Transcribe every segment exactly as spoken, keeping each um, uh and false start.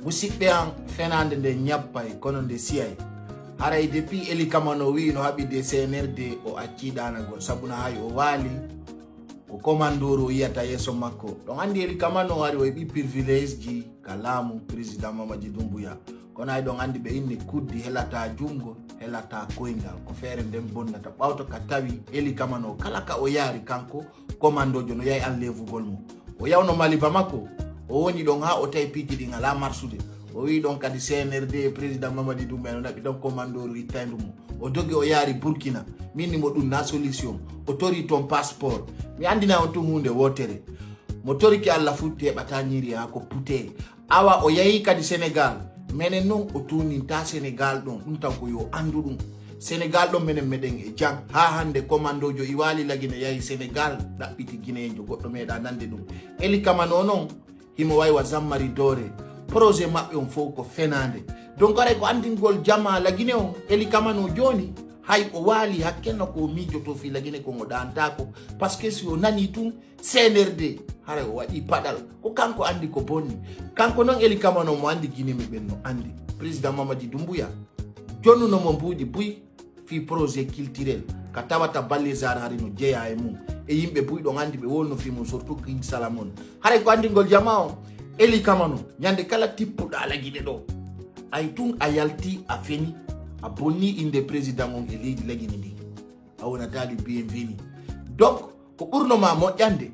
Musidɓe am, fenaande nde ñappay, kono nde siyay. Haray depuis Eli Kamano wi'i no haɓide C N R D, o accii ɗaanagol, sabu na hay o waali ko komandooru o yiyata yeeso makko. Ɗon anndi Eli Kamano ari o heɓi privilège ji ka laamu président Mamadi Doumbouya. Kono hay ɗon anndi ɓe inni kuddi helataa junngo, helataa koyngal. Ko feere nden bonnata. Ɓawto ka tawi Eli Kamano kala ka o yaari kanko, komandoojo no yahi an leevugol mo. O yawno Mali Bamako, o woni ɗon haa o tawi piiji ɗin alaa marsude. O wi'i ɗon kadi C N R D e président Mamadi Doumbouya no naɓi ɗon komandooru ittayndu mo. O dogi o yaari Burkina. Min ni mo ɗum na solution. O tori ton passeport. Mi anndina on tun huunde wootere. Mo torike Allah futti heɓata ñiiri haa ko putee. Awa o yahi kadi Sénégal. Menen non o tuuninta Sénégal ɗon. Ɗum taw ko yo anndu ɗum. Sénégal ɗon menen meɗen e jam. Haa hannde komandoojo Iwaali Lagine yahi Sénégal ɗaɓɓiti Gineyeenjo goɗɗo meeɗa nande ɗum. Eli Kamano non himo waywa zammari doore. Projet maɓɓe on fof ko fenaande. Donc haray ko anndingol jamaa Lagine on, Eli Kamano jooni, hay o waali hakkenno ko o miijoto fii Lagine kon o ɗaantaako. Parce que si o nanii tun, C N R D, haray o waɗi paɗal. Ko kanko anndi ko bonni. Kanko non Eli Kamano mo anndi Gine mi ɓen no anndi. Président Mamadi Doumbouya, jonnuno mo mbuuɗi buy fii projet culturel. Ka tawata Balézar hari no jeyaa e mum. E yimɓe buy ɗon anndi ɓe wonno fii mum, surtout King Salamon. Haray ko anndingol jamaa on, Eli Kamano, ñande kala tippuɗaa Lagine ɗo, ay tun a yalti, a feni, a bonni innde président on e leydi Lagine ndin. A wonataali bienvenu. Donc, ko ɓurno ma moƴƴande,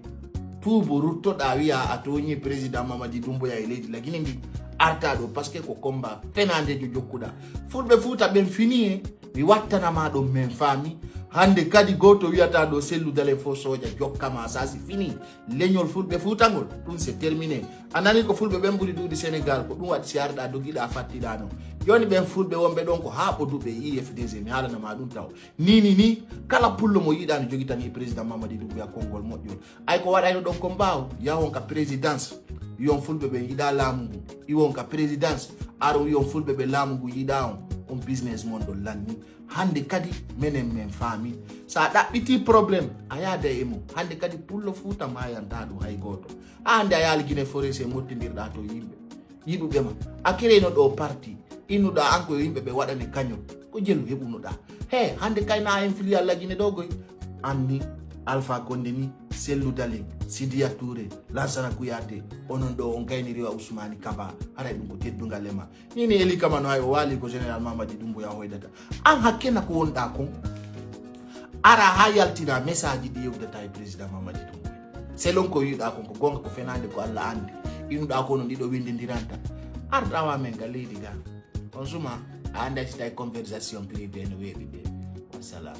tuubo ruttoɗaa wi'a a tooñi président Mamadi Doumbouya e leydi Lagine ndin, artaa ɗo, parce que ko combat fenaandejo jokkuɗaa. Fulɓe Fuuta ɓen fini e, mi wattana ma ɗon men faami. Hannde kadi gooto wi'ata ɗo Cellou Dalein fof sooja jokka ma, ça c'est fini. Leñol Fulɓe Fuuta ngol, ɗum c'est terminé. A nani ko Fulɓe ɓen ɓuri ɗuuɗi Sénégal, ko ɗum waɗi si arɗaa dogiɗaa fattiɗaa non. Jooni ɓen Fulɓe wonɓe ɗon ko haa ɓoduɓe e I F D G, mi haalana ma ɗum taw. Ni, ni, ni, kala pullo mo yiɗaa no jogitanii président Mamadi Doumbouya konngol moƴƴol. Ay ko waɗayno ɗon combat o, yahon ka présidence. Wi'on Fulɓe ɓen yiɗaa laamu ngu. Iwon ka présidence. Aron wi'on Fulɓe ɓe laamu ngu yiɗaa on. On business mon ɗon lanni. Hannde kadi menen men faami. So a ɗaɓɓitii problème, a yaaday e mum. Hannde kadi pullo Fuuta maayantaa ɗum hay gooto. A hannde a yaali Guinée Forêt se mottindirɗaa to yimɓe yiɗuɓe ma. A kereyno ɗo parti, innuɗaa an ko yo yimɓe ɓe waɗane kañol. Ko jelu heɓunoɗaa. He, hannde kay na a influent Lagine ɗo goy. An ni, Alpha Condé ni, Cellou Dalein, Sidya Touré, Lansana Kouyaté, onon ɗo on gayniri wa Ousmane Kaba, haray ɗum ko teddungal e ma. Ni ni Eli Kamano hay o waali ko Général Mamadi Doumbouya hoydata. An hakkena ko wonɗaa kon. Ara haa yaltina message ɗi yewdata e président Mamadi Doumbouya. Selon ko wi'uɗaa kon ko gonga ko fenaande ko Allah anndi. Inuɗaa ko no ɗiɗo winndindiranta. Arɗawa men ga leydi ga. On suma a annday si tawi conversation privée no weeɓi ɓe. Wassalam.